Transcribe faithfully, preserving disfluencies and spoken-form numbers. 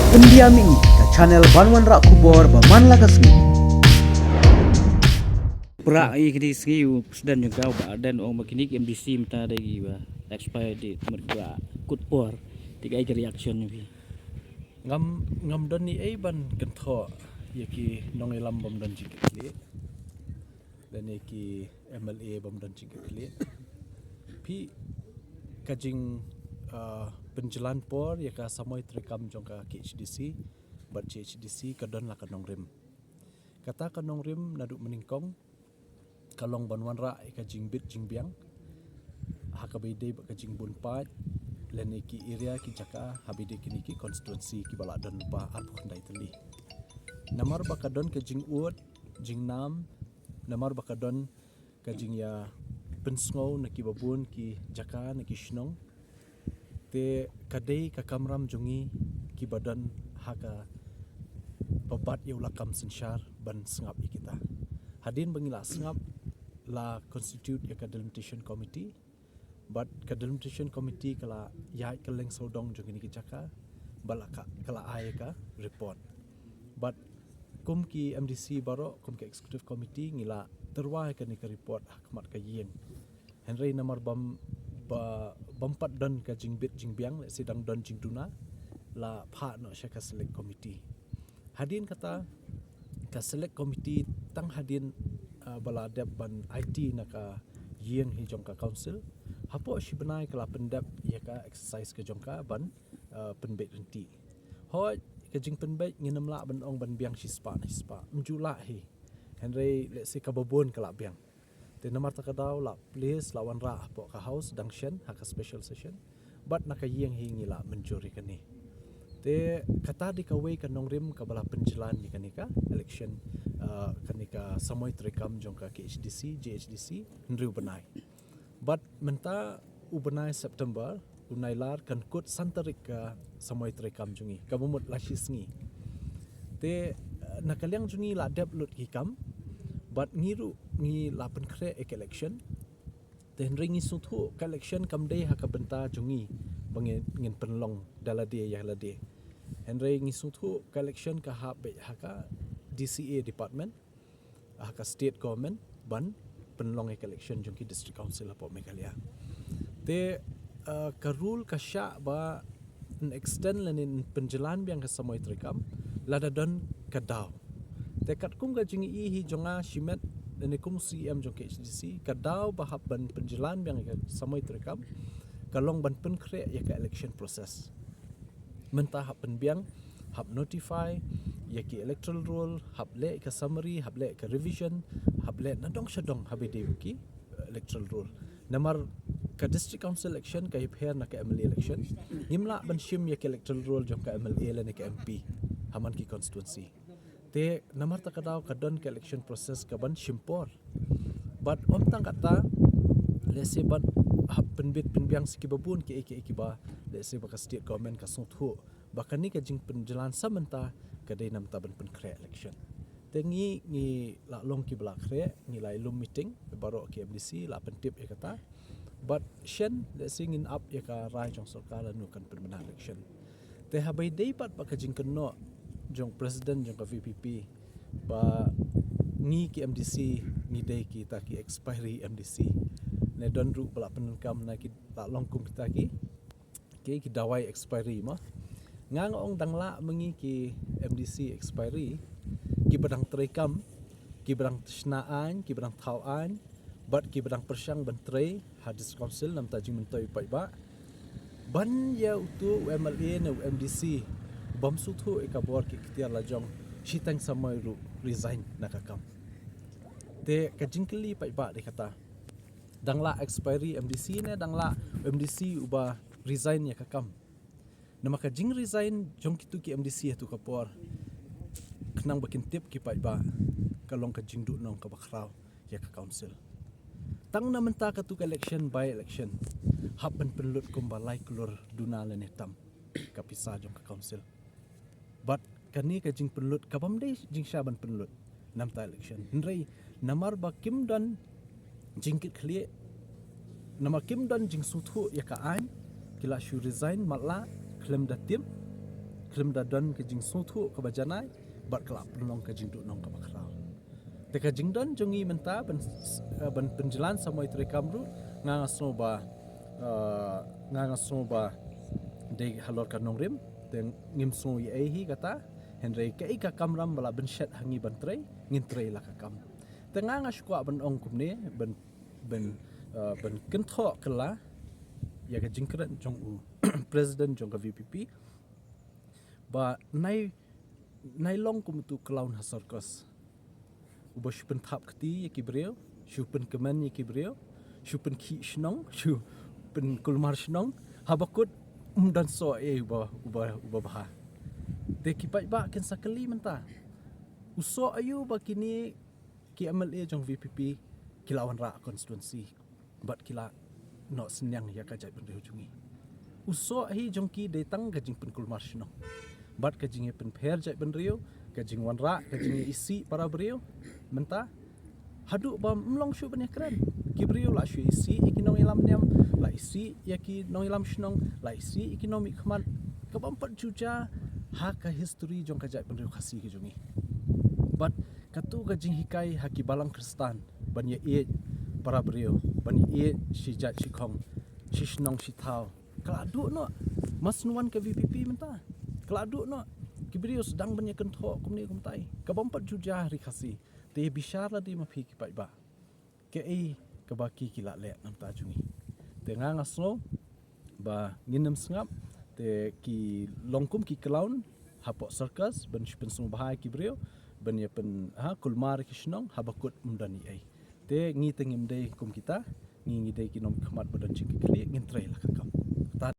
Pyndiam ïa ka channel ban wanrah khubor ba man la ka sngi. Pra i kini sngi u president jong ka u Bah Ardent u ong ba kini ki M D C mynta dei ki ba expire date, mut ba kut por. Te kaei ka reaction jong phi? Ngam, ngam don ei ei ban kynthoh ïa ki nongïalam bym don jingkitkhlieh lane ki M L A bym don jingkitkhlieh. Phi, ka jing, ah, pynjlan por ïa ka samoi treikam jong ka K H D C bad G H D C ka don la ka nongrim. Kata ka nongrim naduh mynnyngkong ka long ban wanrah ïa ka jingbit jingbiang ha kaba ïadei bad ka jingbun paid lane ki area, ki jaka haba ïadei kine ki constituency kiba la don lypa arphew khyndai tylli. Namar ba ka don ka jingud jingnam, namar ba ka don ka jingïapynsngew na kiba bun ki jaka, na ki shnong, te ka dei ka kamram jong ngi kiba don ha kaba bat ïa u lakam synshar ban sngap ïa kita. Hadien ba ngi la sngap, la constitute ïa ka delimitation committee, bad ka delimitation committee ka la ïaid kylleng sawdong jong kine ki jaka, bad la ka, ka la ai ïa ka report. Bad kum ki M D C baroh, kum ka executive committee, ngi la tyrwa ïa kane ka report ha khmat ka ïing. Hynrei namar bym, ba, bym pat don ka jingbit jingbiang, lehse dang don jingduna, la phah noh sha ka select committee. Hadien kata, ka select committee tang hadien, ah, ba la dep ban aiti na ka ïing hi jong ka council, hapoh shi bnai ka la pyndep ïa ka exercise ka jong ka ban, ah, pynbeit ryntih. Hooid, ka jingpynbeit ngin ym lah ban ong ban biang shispah na shispah, ym ju lah hi. Hynrei lehse kaba bun ka la biang. Te namar kata ka daw la place, la wanrah hapoh ka house dang shen ha ka special session. Bad na ka ïing hi ngi la mynjur ïa kane. Te kata dei kawei ka nongrim kaba la pynjlan ïa kane ka election, ah, kane ka samoi treikam jong ka K H D C, G H D C, hynriew bnai. Bad mynta u bnai September, u Nailar, kan kut san tarik ka samoi treikam jong ngi, kaba mut la shi sngi. Te, eh, na ka liang jong ngi la dep lut ki kam, bad ngi ruh ngi la pynkhreh ïa ka election. Te hynrei ngi sngewthuh ka election kam dei ha ka bynta jong ngi ba ngin, ngin pynlong da lade ïa lade. Hynrei ngi sngewthuh ka election ka hap beit ha ka D C A department, ha ka state government ban pynlong ïa ka election jong ki district council hapoh Meghalaya. Te, eh, ka rule ka shah ba yn extend lane yn pynjlan biang ka samoi treikam lada don ka daw. Te katkum ka jingïohi hi jong nga shimet lane kum C E M jong K H D C, ka daw ba hap ban pynjlan biang ïa ka samoi treikam ka long ban pynkhreh ïa ka election process. Mynta hap pynbiang, hap notify ïa ki electoral roll, hap leh ka summary, hap leh ka revision, hap leh nadong shadong haba ïadei bad ki electoral roll. Namar ka district council election ka ïapher na ka M L A election. Ngim lah ban shim ïa ka electoral roll jong ka M L A lane ka M P ha man ki constituency. Te namar kata ka daw ka don ka election process kaban shim por. Bad ym tang kata, lehse bad hap pynbit pynbiang sha kiba bun kiei kiei kiba, lehse ba ka state government ka sngewthuh ba kane ka jingpynjlan sa mynta ka dei namar ban pynkhreh election. Te ngi, ngi la long kiba la khreh, ngi la ïalum meeting baroh ki M D C, la pyntip ïa kata. Bad shen, lehse ngin ap ïa ka rai jong sorkar lano kan pynbna election. Te haba ïadei pat bad ka jingkynnoh jong president jong ka V P P ba ngi ki M D C ngi dei kita ki expiry M D C. Ne don ruh ba la pyndonkam na ki, la long kum kita ki, ki, ki dawai expiry mo. Nga nga ong dang lah ma ngi ki M D C expiry, kiba dang treikam, kiba dang shna aiñ, kiba dang thaw aiñ, bad kiba dang pyrshang ban trei ha district council, namar ta jingmyntoi u paidbah. Ban ïa uto u M L A ne u M D C bym sngewthuh ïa ka bor ki iktiar lajong, shiteng samoi ruh resign na ka kam. Te ka jingkylli paidbah dei kata, dang lah expiry M D C ne dang lah M D C uba resign ïa ka kam? Namar ka jingresign jong kitu ki M D C ha tu ka por, khnang ba kin tip ki paidbah, ka long ka jingduhnong kaba khraw ïa ka council. Tang na mynta katu ka election, by election, hap ban pynlut kumba lai klur duna lane tam ka pisa jong ka council. Bad kane ka jingpynlut ka bym dei jingshah ban pynlut namar ta election. Hynrei namar ba kim don jingkitkhlieh, namar kim don jingsngewthuh ïa ka aiñ, ki la shu resign matlah khlem da tip. khlem da don ka jingsngewthuh kaba janai bad ka la pynlong ka jingduhnong kaba khraw. Te ka jingdon jong ngi mynta ban, ban pynjlan samoi treikam ruh, nga nga sngew ba, eh, nga nga sngew ba dei halor ka nongrim, te ngim sngew ïa ei hi kata, hynrei kaei ka kamram ba la bynshet ha ngi ban trei, ngin trei la ka kam. Te nga nga shu kwah ban ong kumne, ban, ban, eh, ban kynthoh kylla ïa ka jingkren jong u president jong ka V P P, ba nai, nai long kum utu u clown ha circus, uba shu pynthap kti ïa ki briew, shu pynkmen ïa ki briew, shu pynkhih shnong, shu pynkulmar shnong, haba kut ym don soh ei uba, uba, uba bha. Te ki paidbah kin sa kylli mynta, u soh aïu ba kine ki M L A jong V P P ki la wanrah constituency bad ki la noh synñiang ïa ka jaitbynriew jong ngi? U soh hi jong ki dei tang ka jingpynkulmar shnong bad ka jingïapynpher jaitbynriew, ka jingwanrah, ka jingïaisih para briew. Mynta haduh ba ym long shuh ban ïakren, ki briew la shu isih ïa ki nongïalam niam, la isih ïa ki nongïalam shnong, la isih ïa ki nongmihkhmat, kaba ym pat ju jia ha ka history jong ka jaitbynriew Khasi ka jong ngi. Bad katu ka jinghikai ha ki balang Khristan ban ïaieit para briew, ban ïaieit shi jait shi khong, shi shnong shi thaw, ka la duh noh. Mas nuan ka V P P mynta, ka la duh noh. Ki briew sdang ban ïakynthoh kumne kumtai, kaba ym pat ju jia ha ri Khasi. Te bishar lade ma phi ki paidbah, kaei kaba ki ki la leh namar jong ngi. Te nga nga sngew ba ngin ym sngap, te ki long kum ki clown hapoh circus ban shu pynsngewbha ïa ki briew, ban ïa pyn, ha, kulmar ïa ki shnong, haba kut ym don ei ei. Te ngi te ngim dei kum kita, ngi ngi dei ki nongmihkhmat ba don jingkitkhlieh, ngin trei la ka kam.